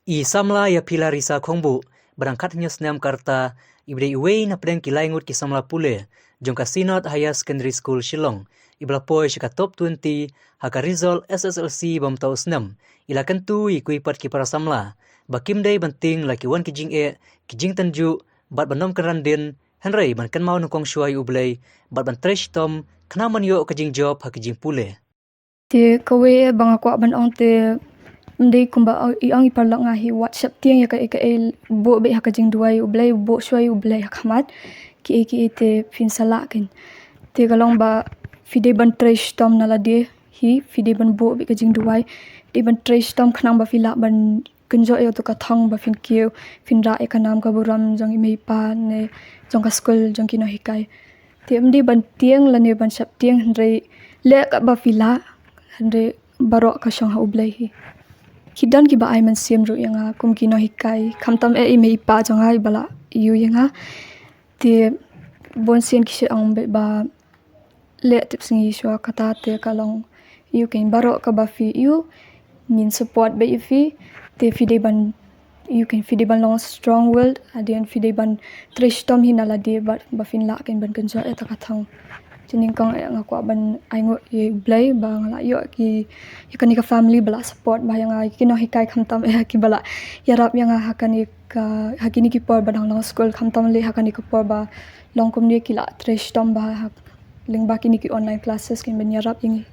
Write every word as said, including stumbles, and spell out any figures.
I samla ïa Phila Risa Khongbuh, ba dang khathynñiew snem ka rta, iba dei iwei na pdeng ki lai ngut ki samla pule jong ka Synod Higher Secondary School Shillong, iba la poi sha ka top twenty ha ka result S S L C ba mynta u snem, i la kyntu ïa kiwei pat ki para samla ba kim dei ban tieng la ki wan ki jingeh, ki jingtynjuh bad ban ym kynran dien, hynrei ban kynmaw nyngkong shuwa ïa U Blei bad ban trei shitom khnang ban ïoh ka jingjop ha ka jingpule. Te kawei ba nga kwah ban ong te, ym dei kumba i ong i paralok, nga hi wat sheptieng ïa kaei kaei, buh beit ha ka jingduwai U Blei, buh shuwa ïa U Blei ha khmat. Kiei kiei te phin sa lah kein. Te ka long ba phi dei ban trei shitom na lade hi, phi dei ban buh beit ka jingduwai, dei ban trei shitom khnang ba phi lah ban kynjoh ïa uto ka thong ba phin kiew, phin rah ïa ka nam ka burom jong i mei i pa ne jong ka skul, jong ki nonghikai. Te ym dei ban tieng lane ban sheptieng, hynrei leh katba phi lah, hynrei baroh ka shong ha U Blei hi. Ki don kiba ai mynsiem ruh ïa nga kum ki nonghikai, khamtam eh i mei i pa jong nga iba la ïoh ïa nga. Te bun sien ki shu ong beit ba leh tipsngi shuwa, kata te ka long ïa u kein, baroh kaba phi ïoh ngin support beit ïa phi. Te phi dei ban, ïa u kein, phi dei ban long strong willed, hadien phi dei ban trei shitom hi na lade bad ba phin lah kein ban kynjoh ïa uta ka thong. Te nyngkong eh nga kwah ban ainguh ïa U Blei ba nga la ïoh ki, ïa kane ka family ba la support bha ïa nga, ki nonghikai khamtam eh kiba la ïarap ïa nga ha kane ka, ha kine ki por ba dang long skul, khamtam leh ha kane ka por ba long kumne, ki la trei shitom bha ha lyngba kine ki online classes kein ban ïarap ïa ngi.